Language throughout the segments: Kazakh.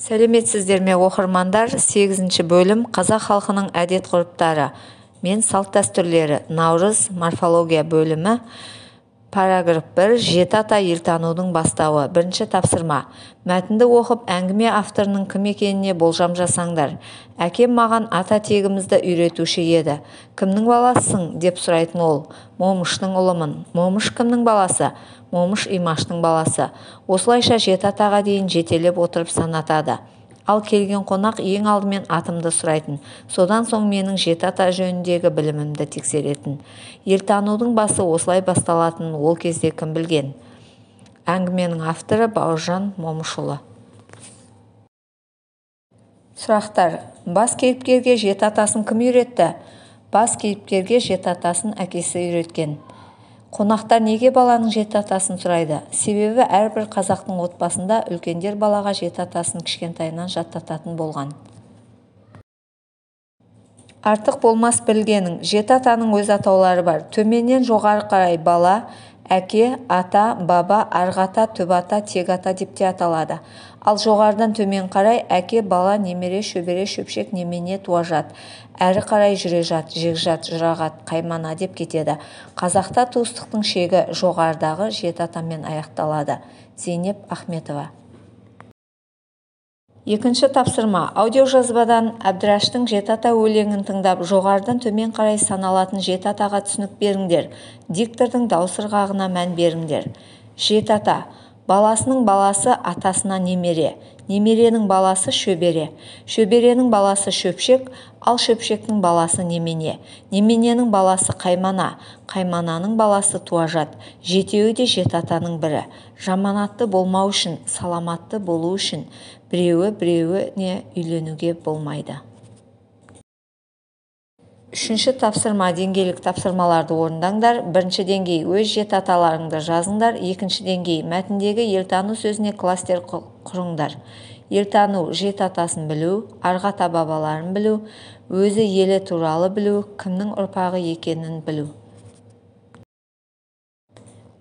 Сәлеметсіздер ме, оқырмандар? 8 бөлім қазақ халқының әдет-ғұрыптары мен салт-дәстүрлері. Наурыз морфология бөлімі. Параграф 1. Жеті ата елтанудың бастауы. Бірінші тапсырма. Мәтінді оқып, әңгіме авторының кім екеніне болжам жасаңдар. Әкем маған ата тегімізді үйретуші еді. Кімнің баласысың, деп сұрайтын ол. Момыштың ұлымын. Момыш кімнің баласы? Момыш Имаштың баласы. Осылайша жеті атаға дейін жетелеп отырып санатады. Ал келген қонақ ең алдымен атымды сұрайтын. Содан соң менің жеті ата жөніндегі білімімді тексеретін. Елтанудың басы осылай басталатынын ол кезде кім білген? Әңгіменің авторы Бауыржан Момышұлы. Сұрақтар. Бас кейіпкерге жеті атасын кім үйретті? Бас кейіпкерге жеті атасын әкесі үйреткен. Қонақтар неге баланың жеті атасын сұрайды? Себебі әрбір қазақтың отбасында үлкендер балаға жеті атасын кішкентайынан жаттататын болған. Артық болмас білгенің. Жеті атаның өз атаулары бар. Төменнен жоғары қарай бала, әке, ата, баба, арғы ата, түп ата, тек ата деп те аталады. Ал жоғарыдан төмен қарай әке, бала, немере, шөбере, шөпшек, немене, туажат, әрі қарай жүрежат, жекжат, жұрағат, қаймана деп кетеді. Қазақта туыстықтың шегі жоғарыдағы жеті атамен аяқталады. Зейнеп Ахметова. Екінші тапсырма. Аудиожазбадан Әбдіраштың жеті ата өлеңін тыңдап, жоғарыдан төмен қарай саналатын жеті атаға түсінік беріңдер. Диктордың дауыс ырғағына мән беріңдер. Жеті ата. Баласының баласы атасына немере, немеренің баласы шөбере, шөберенің баласы шөпшек, ал шөпшектің баласы немене, немененің баласы қаймана, қаймананың баласы туажат. Жетеуі де жеті атаның бірі. Жаманатты болмау үшін, саламатты болу үшін біреуі біреуіне үйленуге болмайды. Үшінші тапсырма. Деңгейлік тапсырмаларды орындаңдар. Бірінші деңгей өз жеті аталарыңды жазыңдар. Екінші деңгей мәтіндегі елтану сөзіне кластер құрыңдар. Елтану жеті атасын білу, арғы ата бабаларын білу, өзі елі туралы білу, кімнің ұрпағы екенін білу.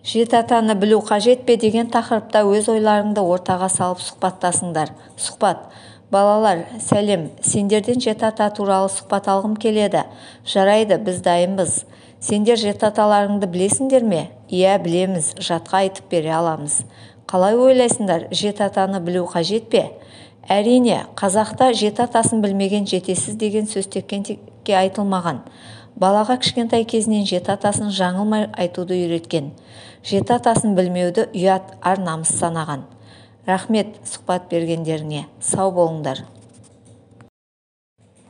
Жеті атаны білу қажет пе деген тақырыпта өз ойларыңды ортаға салып сұхбаттасыңдар. Сұхбат. Балалар, сәлем, сендерден жеті ата туралы сұхбат алғым келеді. Жарайды, біз дайынбыз. Сендер жеті аталарыңды білесіңдер ме? Иә, білеміз, жатқа айтып бере аламыз. Қалай ойлайсыңдар, жеті атаны білу қажет пе? Әрине, қазақта жеті атасын білмеген жетесіз деген сөз текке айтылмаған. Балаға кішкентай кезінен жеті атасын жаңылмай айтуды үйреткен. Жеті атасын білмеуді ұят, ар намыс санаған. Рахмет сұхбат бергендеріңе. Сау болыңдар.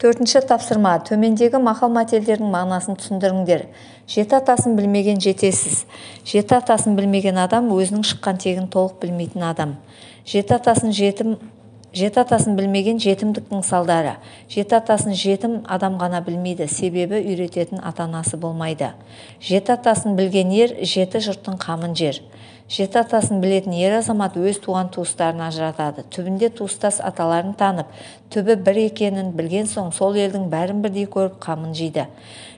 Төртінші тапсырма. Төмендегі мақал-мәтелдердің мағынасын түсіндіріңдер. Жеті атасын білмеген жетесіз. Жеті атасын білмеген адам өзінің шыққан тегін толық білмейтін адам. Жеті атасын білмеген жетімдіктің салдары. Жеті атасын жетім адам ғана білмейді, себебі үйрететін ата-анасы болмайды. Жеті атасын білген ер, жеті жұрттың қамын жер. Жеті атасын білетін ер азамат өз туған туыстарын ажыратады. Түбінде туыстас аталарын танып, түбі бір екенін білген соң сол елдің бәрін бірдей көріп қамын жейді.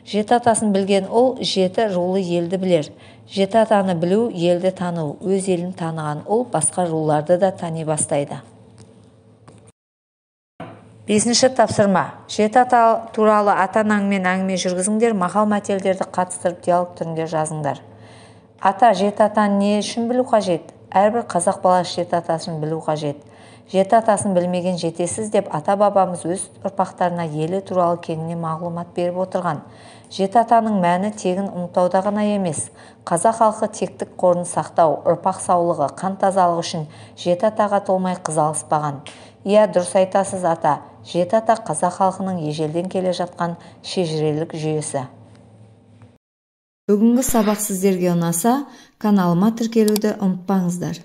Жеті атасын білген ұл жеті рулы елді білер. Жеті атаны білу елді тану. Өз елін таныған ұл басқа руларды да тани бастайды. Бесінші тапсырма. Жеті ата туралы ата-анаңмен әңгіме жүргізіңдер, мақал-мәтелдерді қатыстырып диалог түрінде жазыңдар. Ата, жеті атаны не үшін білу қажет? Әрбір қазақ баласы жеті атасын білу қажет. Жеті атасын білмеген жетесіз деп ата-бабамыз өз ұрпақтарына елі туралы кеңінен мағлұмат беріп отырған. Жеті атаның мәні тегін ұмытауда ғана емес. Қазақ халқы тектік қорын сақтау, ұрпақ саулығы, қан тазалығы үшін жеті атаға толмай қыз алыспаған. Иә, дұрыс айтасыз ата. Жеті ата қазақ халқының ежелден келе жатқан шежірелік жүйесі. Бүгінгі сабақ сіздерге ұнаса, каналыма тіркелуді ұмытпаңыздар.